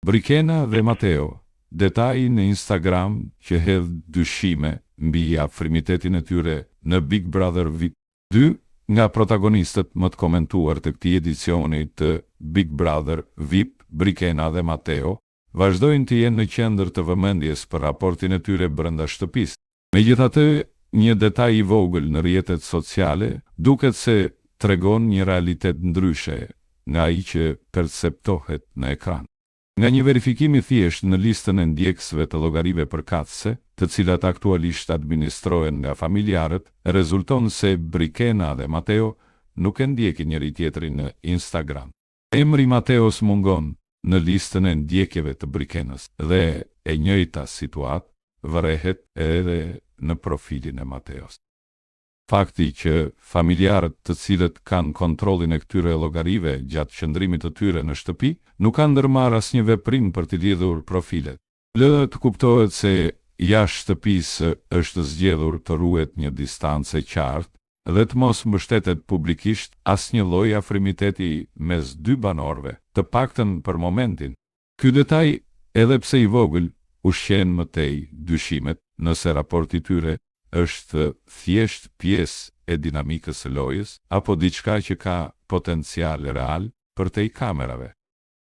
Brikena dhe Mateo, detaji në Instagram që hedh dyshime mbi afrimitetin e tyre në Big Brother VIP. Dy nga protagonistët më të komentuar të këtij edicioni të Big Brother VIP, Brikena dhe Mateo, vazhdojnë të jenë në qendër të vëmendjes për raportin e tyre brenda shtëpisë. Megjithatë, një detaj i vogël në rrjetet sociale duket se tregon një realitet ndryshe nga ai që perceptohet në ekran. Nga një verifikim i thjeshtë në listën e ndjekësve të llogarive përkatëse, të cilat aktualisht administrohen nga familjarët, rezulton se Brikena dhe Mateo nuk e ndjekin njëri-tjetrin në Instagram. Emri i Mateos mungon në listën e ndjekjeve të Brikenës dhe e njëjta situatë vërehet edhe në profilin e Mateos. Fakti që familjarët të cilët kanë kontrollin e këtyre llogarive gjatë qëndrimit të tyre në shtëpi, nuk kanë ndërmarrë asnjë veprim për t'i lidhur profilet, lë të kuptohet se jashtë shtëpisë është zgjedhur të ruhet një distancë e qartë dhe të mos mbështetet publikisht asnjë lloj afrimiteti mes dy banorëve, të paktën për momentin. Ky detaj, edhe pse i vogël, ushqen më tej dyshimet nëse raporti i tyre është thjesht pjesë e dinamikës së lojës apo diçka që ka potencial real përtej kamerave.